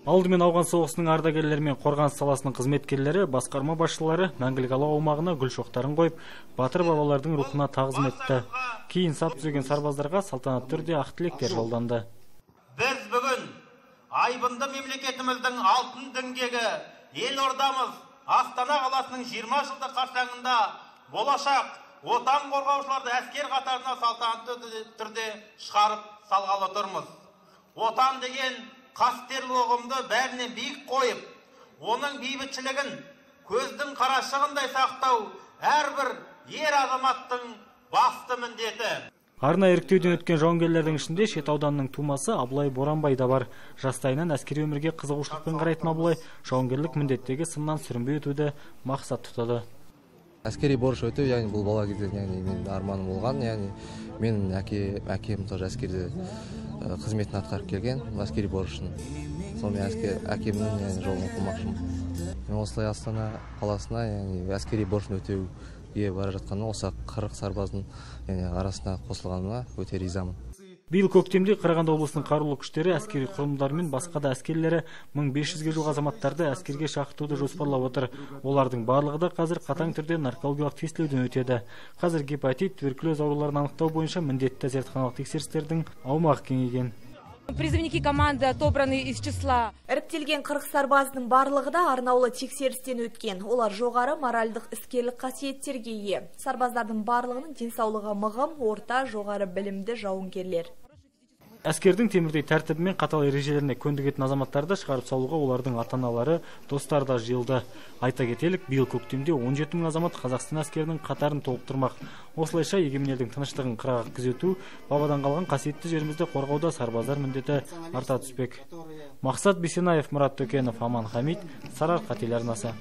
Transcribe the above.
Алдымен Ауған соғысының ардагерлері мен қорғаныс саласының қызметкерлері, басқарма басшылары мәңгілік алау аумағына гүл шоқтарын қойып, батыр бабалардың рухына тағзым етті. Кейін сап түзеген сарбаздарға салтанатты түрде ақ тілектер жолданды. Біз бүгін айбынды мемлекетіміздің алтын діңгегі елордамыз Астана қаласының 20 жылдық қарсаңында болашақ отан қорғаушыларды әскер қатарына салтанатты түрде шығарып салғалы тұрмыз. Отан деген қастерлі ұғымды бәрінен биік қойып, оның бейбітшілігін көздің қарашығындай сақтау әрбір ер азаматтың басты міндеті. Арнайы іріктеуден өткен жауынгерлердің ішінде Шет ауданының тумасы Абылай Боранбай да бар. Жастайынан әскери өмірге қызығушылықпен қарайтын Абылай жауынгерлік міндеттегі сыннан сүрінбей өтуді мақсат тұтады. Әскери борыш өтеу, яғни бұл бала кезден, яғни менің арманым болған, яғни менің әкем тоже әскерде қызметін атқарып келген, әскери борышын. Сонымен әкемнің, яғни, жолын қумақшымын. Мен осылай Астана қаласына, яғни әскери борышын өтеуге бара жатқаныма, осы 40 сарбаздың, яғни, арасына қосылғаныма өте ризамын. Биыл көктемде Қарағанды облысының қарулы күштері, әскери құрылымдары мен басқа да әскерлері 1500-ге жуық азаматтарды әскерге шақыртуды жоспарлап отыр. Олардың барлығы да қазір қатаң түрде наркологиялық тестілеуден өтеді. Қазір гепатит, туберкулез ауруларын анықтау бойынша міндетті зертханалық тексерістердің аумағы кеңейген. Призывники команды отобраны из числа. Іріктелген 40 сарбаздың барлығы да арнаулы тексерістен өткен. Олар жоғары моральдық, іскерлік қасиеттерге ие. Сарбаздардың барлығының денсаулығы мығым, орта, жоғары білімді жауынгерлер. Әскердің темірдей тәртібі мен қатал ережелеріне көндігетін азаматтарды шығарып салуға олардың ата-аналары, достары да жиылды. Айта кетелік, биыл көктемде 17 мың азамат Қазақстан әскерінің қатарын толықтырмақ. Осылайша егемен елдің тыныштығын қырағы күзету, бабадан қалған қасиетті жерімізді қорғауда сарбаздар міндеті арта түспек. Мақсат Бисенаев, Мұрат Төкенов, Аман Хамит, Сарыарқа телеарнасы.